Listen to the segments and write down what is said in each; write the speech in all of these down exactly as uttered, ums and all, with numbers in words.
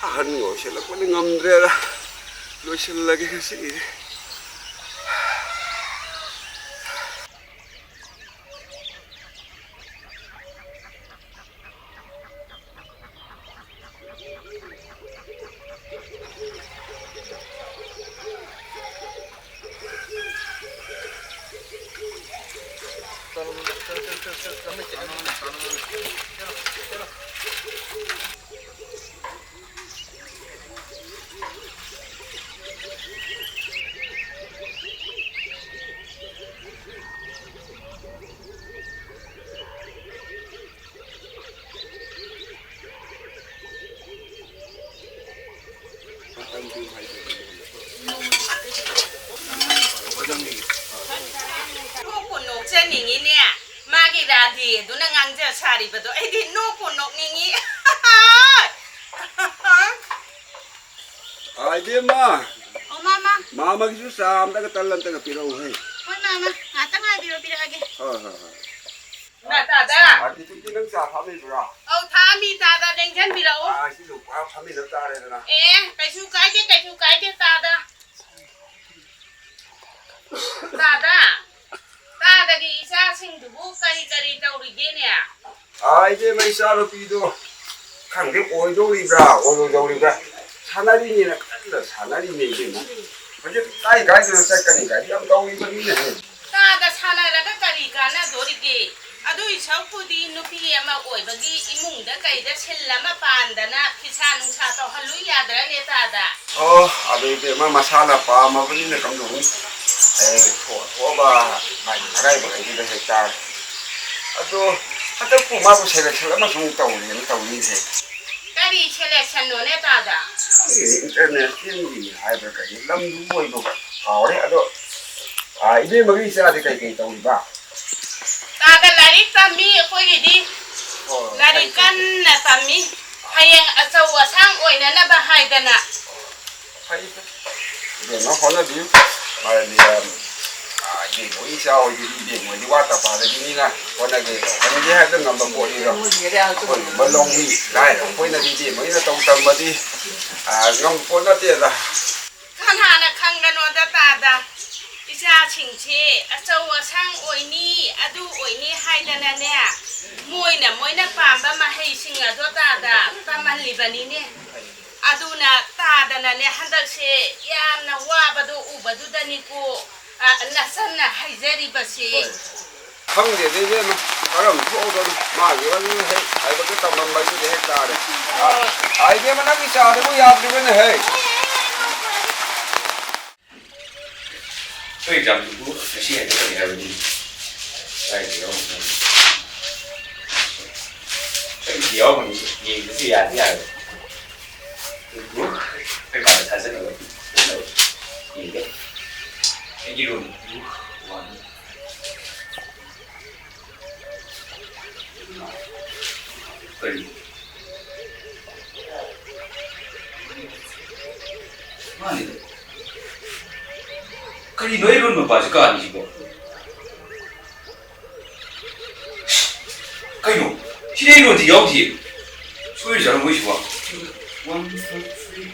ꯑꯍꯟꯒ ꯑꯣꯏꯁꯜꯂꯛꯄꯅ ꯉꯝꯗ꯭ꯔꯦꯗ꯫ ꯂꯣꯏꯁꯤꯜꯂꯒꯦ ꯉꯁꯤꯒꯤꯗꯤ꯫ ꯅꯣꯛꯄꯨ ꯅꯣꯛꯆꯅꯤꯡꯉꯤꯅꯦ꯫ ꯃꯥꯒꯤ ꯔꯥꯙꯦ ꯑꯗꯨꯅ ꯉꯥꯡꯖ ꯁꯥꯔꯤꯕꯗꯣ ꯑꯩꯗꯤ ꯅꯣꯛꯄꯨ ꯅꯣꯛꯅꯤꯡꯉꯤ꯫ ꯑꯥ, ꯏꯕꯦꯝꯃ꯫ ꯑꯣ, ꯃꯥꯃ꯫ ꯃꯥꯃꯒꯤꯁꯨ ꯆꯥ ꯑꯝꯇꯒ ꯇꯜ ꯑꯝꯇꯒ ꯄꯤꯔꯛꯎꯍꯦ꯫ ꯍꯣꯏ, ꯃꯥꯃ꯫ ꯉꯥꯛꯇꯪ ꯉꯥꯏꯕꯤꯔꯣ, ꯄꯤꯔꯛꯑꯒꯦ꯫ ꯍꯣꯏ, ꯍꯣꯏ, ꯍꯣꯏ꯫ ꯏꯃꯥ ꯇꯥꯗ꯫ ꯑꯥ, ꯇꯤꯇꯤꯗꯤ ꯅꯪ ꯆꯥ ꯊꯛꯑꯝꯃꯤꯕ꯭ꯔꯥ? ꯑꯧ, ꯊꯛꯑꯝꯃꯤ ꯇꯥꯗ, ꯂꯦꯡꯖꯟꯕꯤꯔꯛꯎ꯫ ꯑꯥ, ꯁꯤꯁꯨ ꯄꯨꯔꯥ ꯐꯝꯃꯤꯟꯅ ꯇꯥꯔꯦꯗꯅ꯫ ꯑꯦ, ꯀꯩꯁꯨ ꯀꯥꯏꯗꯦ, ꯀꯩꯁꯨ ꯀꯥꯏꯗꯦ ꯇꯥꯗ꯫ ꯇꯥꯗ, ꯇꯥꯗꯒꯤ ꯏꯆꯥꯁꯤꯡꯗꯨꯕꯨ ꯀꯔꯤ ꯀꯔꯤ ꯇꯧꯔꯤꯒꯦꯅꯦ? ꯑꯥ, ꯏꯕꯦꯝꯃ, ꯏꯆꯥ ꯅꯨꯄꯤꯗꯣ ꯈꯪꯗꯦ ꯑꯣꯏꯗꯧꯔꯤꯕ꯭ꯔꯥ ꯑꯣꯏꯔꯣꯏꯗꯧꯔꯤꯕ꯭ꯔꯥ ꯁꯥꯟꯅꯔꯤꯅꯦꯅ ꯀꯟꯅ ꯁꯥꯟꯅꯔꯤꯅꯦ ꯏꯕꯦꯝꯃ꯫ ꯍꯧꯖꯤꯛ ꯀꯥꯏ ꯀꯥꯏꯗꯅꯣ ꯆꯠꯀꯅꯤ ꯒꯥꯔꯤ ꯌꯥꯝ ꯇꯧꯔꯤꯕꯅꯤꯅꯦ꯫ ꯇꯥꯗ ꯁꯥꯟꯅꯔꯒ ꯀꯔꯤ ꯀꯥꯟꯅꯗꯣꯔꯤꯒꯦ? ꯑꯗꯨꯏ ꯁꯔꯨꯛꯄꯨꯗꯤ ꯅꯨꯄꯤ ꯑꯃ ꯑꯣꯏꯕꯒꯤ ꯏꯃꯨꯡꯗ ꯀꯩꯗ ꯁꯤꯜ ꯑꯃ ꯄꯥꯟꯗꯅ ꯐꯤꯁꯥ ꯅꯨꯡꯁꯥ ꯇꯧꯍꯜꯂꯨ ꯌꯥꯗ꯭ꯔꯅꯦ ꯇꯥꯗ? ꯑꯣ, ꯑꯗꯨ ꯏꯕꯦꯝꯃ ꯃꯁꯥꯅ ꯄꯥꯝꯃꯕꯅꯤꯅ ꯀꯝꯗꯧꯅꯤ? ꯍꯌꯦꯡ ꯊꯣꯛꯑ ꯊꯣꯛꯑꯕ ꯃꯥꯒꯤ ꯑꯔꯥꯏꯕ ꯍꯥꯏꯗꯨꯗ ꯍꯦꯛ ꯇꯥꯔꯦ꯫ ꯑꯗꯣ ꯍꯟꯗꯛꯄꯨ ꯃꯥꯕꯨ selection ꯑꯃꯁꯨ ꯑꯃꯨꯛ ꯇꯧꯔꯦꯅ ꯇꯧꯔꯤꯁꯦ꯫ ꯀꯔꯤ selection ꯅꯣꯅꯦ ꯇꯥꯗ? ꯈꯪꯗꯦꯅꯦ, international ꯒꯤ ꯍꯥꯏꯕ꯭ꯔꯥ ꯀꯩꯅꯣ, ꯂꯝꯗꯨꯕꯨ ꯑꯣꯏꯕ ꯀꯥꯎꯔꯦ꯫ ꯑꯗꯣ, ꯑꯥ, ꯏꯕꯦꯝꯃꯒꯤ ꯏꯆꯥꯗꯤ ꯀꯩꯀꯩ ꯇꯧꯔꯤꯕ? ꯇꯥꯗ ꯂꯥꯏꯔꯤꯛ ꯇꯝꯃꯤ ꯑꯩꯈꯣꯏꯒꯤꯗꯤ꯫ ꯑꯣ, ꯂꯥꯏꯔꯤꯛ ꯐꯩ, ꯐꯩ, ꯐꯩ꯫ ꯀꯟꯅ ꯇꯝꯃꯤ꯫ ꯍꯌꯦꯡ ꯑꯆꯧ ꯑꯁꯥꯡ ꯑꯣꯏꯅꯅꯕ ꯍꯥꯏꯗꯅ꯫ ꯐꯩ, ꯐꯩ꯫ ꯏꯕꯦꯝꯃ ꯍꯣꯠꯅꯕꯤꯌꯨ꯫ ꯃꯔꯝꯗꯤ, ꯑꯥ, ꯏꯕꯦꯝꯃ ꯍꯣꯏ ꯏꯆꯥ ꯍꯣꯏꯗꯨꯗꯤ ꯏꯕꯦꯝꯃ ꯍꯣꯏꯗꯤ ꯋꯥꯠꯇ ꯄꯥꯗꯕꯤꯅꯤꯅ ꯍꯣꯠꯅꯒꯦ ꯇꯧꯕꯅꯤ ꯍꯥꯏꯕꯗ ꯉꯝꯕ ꯄꯣꯠꯅꯤꯗꯣ꯫ ꯑꯩꯈꯣꯏꯒꯨꯝꯕ ꯂꯧꯃꯤ ꯂꯥꯏꯔ ꯑꯩꯈꯣꯏꯅꯗꯤ ꯏꯕꯦꯝꯃ ꯍꯣꯏꯅ ꯇꯧ ꯇꯝꯕꯗꯤ, ꯑ, ꯉꯝꯕ ꯄꯣꯠ ꯅꯠꯇꯦꯗ꯫ ꯀꯅꯥꯅ ꯈꯪꯒꯅꯣꯗ ꯇꯥꯗ? ꯏꯆꯥꯁꯤꯡꯁꯦ ꯑꯆꯧ ꯑꯁꯥꯡ ꯑꯣꯏꯅꯤ, ꯑꯗꯨ ꯑꯣꯏꯅꯤ ꯍꯥꯏꯗꯅꯅꯦ, ꯃꯣꯏꯅ, ꯃꯣꯏꯅ ꯄꯥꯝꯕ ꯃꯍꯩꯁꯤꯡ ꯑꯗꯣ ꯇꯥꯗ ꯇꯝꯍꯜꯂꯤꯕꯅꯤꯅꯦ꯫ ꯑꯗꯨꯅ ꯇꯥꯗꯅꯅꯦ, ꯍꯟꯗꯛꯁꯦ ꯌꯥꯝꯅ ꯋꯥꯕꯗꯣ ꯎꯕꯗꯨꯗꯅꯤꯀꯣ, ꯑ, ꯅꯆꯟꯅ ꯍꯥꯏꯖꯔꯤꯕꯁꯦ꯫ ꯍꯣꯏ꯫ ꯈꯪꯗꯦꯗ ꯏꯕꯦꯝꯃ, ꯀꯔꯝ ꯊꯣꯛꯑꯒꯅꯣ ꯃꯥꯒꯤ ꯋꯥꯔꯤ ꯍꯦꯛ ꯍꯥꯏꯕꯗ ꯇꯝꯂꯝꯕꯗꯨꯗ ꯍꯦꯛ ꯇꯥꯔꯦ꯫ ꯑ, ꯑ, ꯏꯕꯦꯝꯃ, ꯅꯪꯒꯤ ꯆꯥꯗꯨꯕꯨ ꯌꯥꯗ꯭ꯔꯤꯕꯅꯦ ꯍꯦ? ꯑꯩꯈꯣꯏ ꯑꯦꯛꯖꯥꯝꯗꯨꯕꯨ ꯉꯁꯤ ꯍꯥꯏꯗꯣꯛꯀꯅꯤ ꯍꯥꯏꯕꯅꯤ꯫ ꯀꯥꯏꯗ ꯌꯥꯎꯔꯝꯒꯅꯤ? ꯑꯩꯗꯤ ꯌꯥꯎꯔꯝꯒꯅꯤ꯫ ꯌꯦꯡꯗꯁꯨ ꯌꯥꯗꯤ ꯌꯥꯔꯦ꯫ ꯑꯗꯨꯕꯨ ꯑꯩꯈꯣꯏ ꯃꯥꯗ ꯊꯥꯖꯅꯕ ꯌꯦꯡꯒꯦ꯫ ꯑꯩꯒꯤ ꯔꯨꯝꯗꯨ ꯋꯥꯟ꯫ ꯀꯔꯤ? ꯃꯥꯅꯤꯗ꯫ ꯀꯔꯤꯅꯣ ꯑꯩ ꯔꯨꯝ ꯃꯄꯥꯁꯤ ꯀꯥꯜꯂꯤꯁꯤꯕꯣ? ꯀꯩꯅꯣ? ꯁꯤꯗꯤ ꯑꯩ ꯔꯨꯝꯗꯤ ꯌꯥꯎꯗꯤꯌꯦ꯫ ꯁꯣꯏꯔꯤꯖꯥꯠꯂꯣ ꯃꯣꯏꯁꯤꯕꯣ? One, two, three.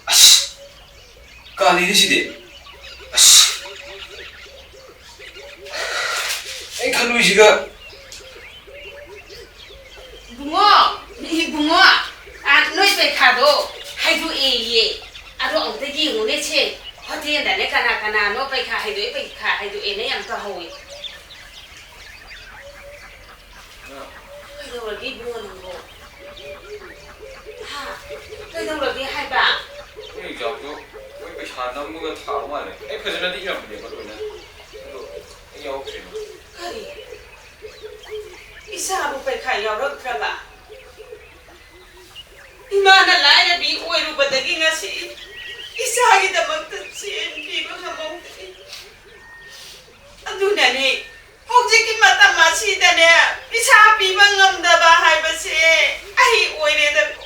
ꯑꯁ! ꯀꯥꯂꯤꯅꯦ ꯁꯤꯗꯤ꯫ ꯑꯁ! ꯑꯩ ꯈꯜꯂꯨꯏꯁꯤꯒ꯫ ꯏꯕꯨꯡꯉꯣ, ꯏꯕꯨꯡꯉꯣ, ꯑ, ꯅꯣꯏ ꯄꯩꯈꯥꯗꯣ ꯍꯥꯏꯗꯣꯛꯑꯦꯌꯦ꯫ ꯑꯗꯣ ꯑꯃꯨꯛꯇ ꯌꯦꯡꯉꯨꯅꯦ ꯁꯦ꯫ ꯍꯣꯇꯦꯜꯗꯅꯦ ꯀꯅꯥ ꯀꯅꯥꯅꯣ ꯄꯩꯈꯥ ꯍꯥꯏꯗꯣꯛꯑꯦ, ꯄꯩꯈꯥ ꯍꯥꯏꯗꯣꯛꯑꯦꯅ ꯌꯥꯝ ꯇꯧꯍꯧꯋꯤ꯫ ꯀꯩꯗꯧꯔꯒꯦ ꯏꯕꯨꯡꯉꯣ ꯅꯪꯕꯣ? ꯍꯥ? ꯀꯩꯗꯧꯔꯒꯦ ꯍꯥꯏꯕ? ꯑꯩꯈꯣꯏ ꯑꯦꯛꯖꯥꯝꯗꯣ ꯃꯣꯏ ꯄꯩꯁꯥ ꯅꯝꯃꯒ ꯊꯥꯕ ꯃꯥꯜꯂꯦ꯫ ꯑꯩ ꯐꯖꯅꯗꯤ ꯏꯔꯝꯕꯅꯦꯕ ꯂꯣꯏꯅ꯫ ꯑꯗꯣ ꯑꯩ ꯌꯥꯎꯔꯛꯇ꯭ꯔꯦꯕ꯫ ꯀꯔꯤ? ꯏꯆꯥꯕꯨ ꯄꯩꯈꯥ ꯌꯥꯎꯔꯛꯇ꯭ꯔꯕ? ꯏꯃꯥꯅ ꯂꯥꯏꯔꯕꯤ ꯑꯣꯏꯔꯨꯕꯗꯒꯤ ꯉꯁꯤ ꯏꯆꯥꯒꯤꯗꯃꯛꯇ ꯆꯦꯟ ꯄꯤꯕ ꯉꯝꯍꯧꯗ꯭ꯔꯦ꯫ ꯑꯗꯨꯅꯅꯤ ꯍꯧꯖꯤꯛꯀꯤ ꯃꯇꯝ ꯑꯁꯤꯗꯅꯦ ꯄꯩꯁꯥ ꯄꯤꯕ ꯉꯝꯗꯕ ꯍꯥꯏꯕꯁꯦ ꯑꯩ ꯑꯣꯏꯔꯦꯗꯀꯣ꯫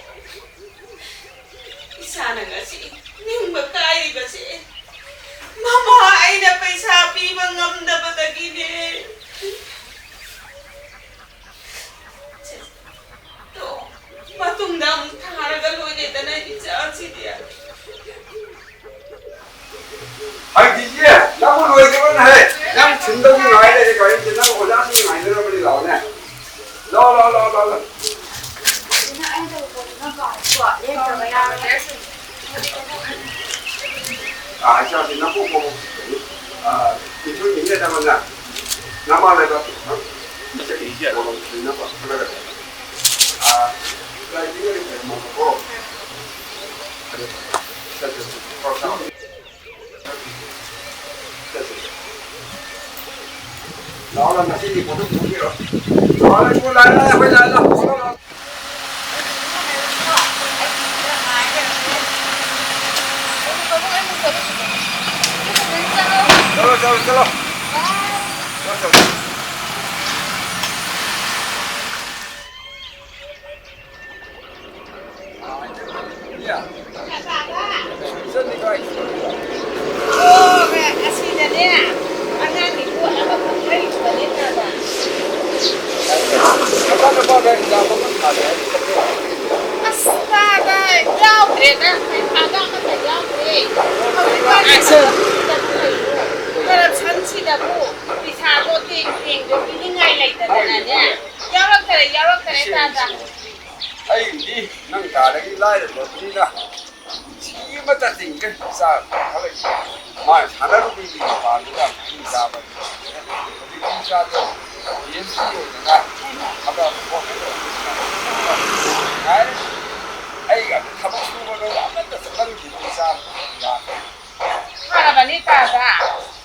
ꯏꯆꯥꯅ ꯉꯁꯤ ꯅꯤꯡꯕ ꯀꯥꯏꯔꯤꯕꯁꯦ ꯌꯥꯝ ꯊꯥꯔꯒ ꯂꯣꯏꯔꯦꯗꯅ ꯏꯆꯥꯁꯤꯗꯤ꯫ ꯍꯥꯏꯗꯤꯁꯦ, ꯅꯪꯕꯨ ꯂꯣꯏꯗ꯭ꯔꯤꯕꯅ ꯍꯥꯏ꯫ ꯅꯪ ꯊꯤꯟꯗꯧꯒꯤ ꯉꯥꯏ ꯂꯩꯔꯦ, ꯒꯥꯔꯤꯁꯦ ꯅꯪ ꯑꯣꯖꯥꯁꯤꯡ ꯉꯥꯏꯅꯔꯕꯅꯤ, ꯂꯥꯛꯑꯣꯅꯦ꯫ ꯂꯥꯛꯑꯣ, ꯂꯥꯛꯑꯣ, ꯂꯥꯛꯑꯣ, ꯂꯥꯛꯑꯣ, ꯂꯥꯛꯑꯣ꯫ ꯑꯥ, ꯏꯆꯥꯁꯤ ꯅꯀꯣꯛ ꯃꯀꯣꯛ, ꯑꯥ, ꯄꯤꯊꯣꯛ ꯄꯤꯊꯣꯛ ꯇꯧꯕꯅ ꯅꯃꯥ ꯂꯩꯕꯥꯛ, ꯑꯥ, ꯏꯆꯦ, ꯏꯆꯦ꯫ ꯀꯣꯂꯣꯝ ꯁꯤꯟꯅꯕ ꯈꯔ, ꯑꯥ, ꯂꯥꯏꯅꯤꯡ ꯑꯣꯏꯅ ꯀꯩꯅꯣ ꯀꯣ꯫ ꯂꯥꯛꯑꯣ, ꯂꯥꯛꯑꯣ, ꯉꯁꯤꯒꯤ ꯄꯣꯠꯇꯨ ꯄꯨꯕꯤꯔꯣ꯫ ꯂꯥꯛꯑꯣ, ꯂꯥꯛꯑꯣ, ꯂꯥꯛꯑꯣ, ꯂꯥꯛꯑꯣ, ꯂꯥꯛꯑꯣ꯫ ꯆꯠꯂꯣ, ꯆꯠꯂꯣ, ꯆꯠꯂꯣ꯫ ꯆꯠꯂꯣ, ꯆꯠꯂꯣ꯫ ꯑꯣ, ꯑꯁꯤꯗꯅꯦ, ꯑꯉꯥꯡꯒꯤ ꯄꯣꯠ ꯑꯃꯈꯛ ꯂꯩꯔꯨꯕꯅꯦ, ꯇꯥꯗ꯫ ꯑꯁ, ꯇꯥꯗ, ꯌꯥꯎꯗ꯭ꯔꯦꯗ, ꯄꯩꯁꯥꯒ ꯑꯃꯠꯇ ꯌꯥꯎꯗ꯭ꯔꯦ꯫ ꯍꯧꯖꯤꯛꯀꯥꯟ ꯀꯔꯞꯁꯟꯁꯤꯗꯕꯨ ꯄꯩꯁꯥꯗꯣ ꯇꯦꯡ ꯇꯦꯡꯗꯣ ꯄꯤꯅꯤꯡꯉꯥꯏ ꯂꯩꯇꯗꯅꯅꯦ, ꯌꯥꯎꯔꯛꯇꯔꯦ, ꯌꯥꯎꯔꯛꯇꯔꯦ, ꯇꯥꯗ꯫ ꯑꯩꯗꯤ ꯅꯪ ꯀꯥꯗꯒꯤ ꯂꯥꯏꯔꯕꯅꯤꯅ ꯁꯤꯀꯤ ꯑꯃꯠꯇ ꯇꯤꯡꯗꯦ, ꯆꯥ ꯈꯔ ꯂꯩ꯫ ꯃꯥꯅ ꯁꯥꯟꯅꯔꯨꯕꯒꯤ ꯃꯄꯥꯟꯗꯨꯗ ꯃꯍꯩ ꯆꯥꯕ꯫ ꯍꯧꯖꯤꯛꯇꯤ ꯏꯆꯥꯗꯣ ꯄꯤ ꯑꯩꯆ ꯗꯤ ꯑꯣꯏꯗꯅ ꯊꯕꯛ ꯑꯃ ꯀꯣꯛ ꯍꯥꯏꯔꯦ꯫ ꯑꯩꯒ ꯊꯕꯛ ꯁꯨꯕꯗꯣ ꯑꯃꯠꯇ ꯆꯠꯍꯟꯈꯤꯗꯦ, ꯏꯆꯥ ꯌꯥꯗꯦ꯫ ꯐꯔꯕꯅꯤ ꯇꯥꯗ,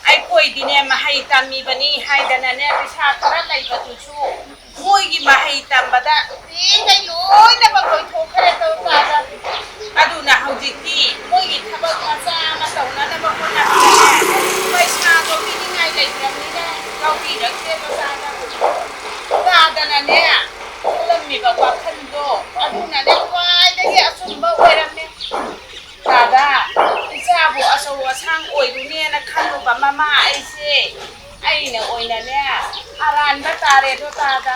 ꯑꯩꯈꯣꯏꯗꯤꯅꯦ ꯃꯍꯩ ꯇꯝꯃꯤꯕꯅꯤ ꯍꯥꯏꯗꯅꯅꯦ ꯄꯩꯁꯥ ꯈꯔ ꯂꯩꯕꯗꯨꯁꯨ ꯃꯣꯏꯒꯤ ꯃꯍꯩ ꯇꯝꯕꯗ ꯄꯦꯟꯒꯩ ꯂꯣꯏꯅꯃꯛ ꯂꯣꯏꯊꯣꯛꯈ꯭ꯔꯦ ꯇꯧ ꯇꯥꯗ꯫ ꯑꯗꯨꯅ ꯍꯧꯖꯤꯛꯇꯤ ꯃꯣꯏꯒꯤ ꯊꯕꯛ ꯃꯆꯥ ꯑꯃ ꯇꯧꯅꯅꯕ ꯍꯣꯠꯅꯕꯗꯅꯦ ꯄꯩꯁꯥꯗꯣ ꯄꯤꯅꯤꯡꯉꯥꯏ ꯂꯩꯇ꯭ꯔꯕꯅꯤꯅ ꯂꯧꯕꯤꯔꯛꯇꯦ ꯇꯥꯗ꯫ ꯇꯥꯗꯅꯅꯦ ꯈꯜꯂꯝꯃꯤꯕ ꯋꯥꯈꯜꯗꯣ ꯑꯗꯨꯅꯅꯦ ꯈ꯭ꯋꯥꯏꯗꯒꯤ ꯑꯆꯨꯝꯕ ꯑꯣꯏꯔꯝꯃꯦ꯫ ꯇꯥꯗ, ꯏꯆꯥꯕꯨ ꯑꯆꯧ ꯑꯁꯥꯡ ꯑꯣꯏꯔꯨꯅꯦꯅ ꯈꯜꯂꯨꯕ ꯃꯃꯥ ꯑꯩꯁꯦ, ꯑꯩꯅ ꯑꯣꯏꯅꯅꯦ ꯑꯔꯥꯟꯕ ꯇꯥꯔꯦꯗꯣ ꯇꯥꯗ꯫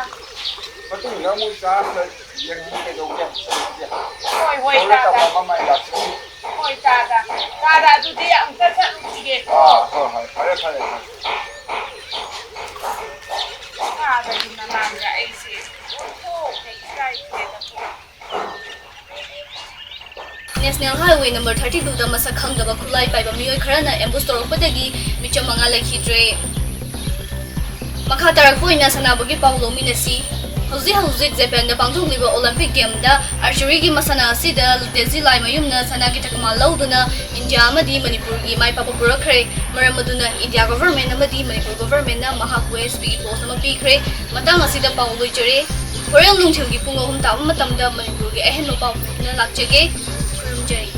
ꯃꯇꯨꯡꯗ ꯑꯃꯨꯛ ꯆꯥꯟꯁ ꯂꯩ꯫ ꯌꯦꯡꯁꯤ ꯀꯩꯗꯧꯒꯦ? ꯍꯣꯏ ꯍꯣꯏ ꯁꯣꯝꯗ ꯇꯥꯗ꯫ ꯇꯝꯕ ꯃꯃꯥꯏ ꯂꯥꯛꯁꯤ꯫ ꯍꯣꯏ ꯇꯥꯗ꯫ ꯇꯥꯗ ꯑꯗꯨꯗꯤ ꯑꯃꯨꯛꯇ ꯆꯠꯂꯨꯈꯤꯒꯦꯀꯣ꯫ ꯑꯥ, ꯍꯣꯏ ꯍꯣꯏ, ꯐꯔꯦ ꯐꯔꯦ ꯐꯔꯦ꯫ ꯇꯥꯗꯒꯤ ꯃꯃꯥꯡꯗ ꯑꯩꯁꯦ ꯑꯣꯟꯊꯣꯛꯅ ꯏꯀꯥꯏꯈ꯭ꯔꯦꯗꯀꯣ꯫ National Highway number thirty two ꯗ ꯃꯁꯛ ꯈꯪꯗꯕ ꯈꯨꯠꯂꯥꯏ ꯄꯥꯏꯕ ꯃꯤꯑꯣꯏ ꯈꯔꯅ ambush ꯇꯧꯔꯛꯄꯗꯒꯤ ꯃꯤꯆꯝ ꯃꯉꯥ ꯂꯩꯈꯤꯗ꯭ꯔꯦ꯫ ꯃꯈꯥ ꯇꯥꯔꯛꯄ ꯑꯣꯏꯅ ꯁꯥꯟꯅꯕꯒꯤ ꯄꯥꯎ ꯂꯧꯃꯤꯟꯅꯁꯤ꯫ ꯍꯧꯖꯤꯛ ꯍꯧꯖꯤꯛ ꯖꯄꯥꯟꯗ ꯄꯥꯡꯊꯣꯛꯂꯤꯕ Olympic Game ꯗ archery ꯒꯤ ꯃꯁꯥꯟꯅ ꯑꯁꯤꯗ ꯇꯦꯖꯤ ꯂꯥꯏꯃꯌꯨꯝꯅ ꯁꯅꯥꯒꯤ ꯇꯀꯃꯥ ꯂꯧꯗꯨꯅ ꯏꯟꯗꯤꯌꯥ ꯑꯃꯗꯤ ꯃꯅꯤꯄꯨꯔꯒꯤ ꯃꯥꯏ ꯄꯥꯛꯄ ꯄꯨꯔꯛꯈ꯭ꯔꯦ꯫ ꯃꯔꯝ ꯑꯗꯨꯅ ꯏꯟꯗꯤꯌꯥ government ꯑꯃꯗꯤ ꯃꯅꯤꯄꯨꯔ government ꯅ ꯃꯍꯥꯛꯄꯨ S P ꯒꯤ post ꯑꯃ ꯄꯤꯈ꯭ꯔꯦ꯫ ꯃꯇꯥꯡ ꯑꯁꯤꯗ ꯄꯥꯎ ꯂꯣꯏꯖꯔꯦ꯫ ꯍꯣꯔꯦꯟ ꯅꯨꯡꯊꯤꯜꯒꯤ ꯄꯨꯡ ꯑꯍꯨꯝ ꯇꯥꯕ ꯃꯇꯝꯗ ꯃꯅꯤꯄꯨꯔꯒꯤ ꯑꯍꯦꯟꯕ ꯄꯥꯎ ꯄꯨꯗꯨꯅ ꯂꯥꯛꯆꯒꯦ꯫ ꯈꯨꯔꯨꯝꯖꯔꯤ꯫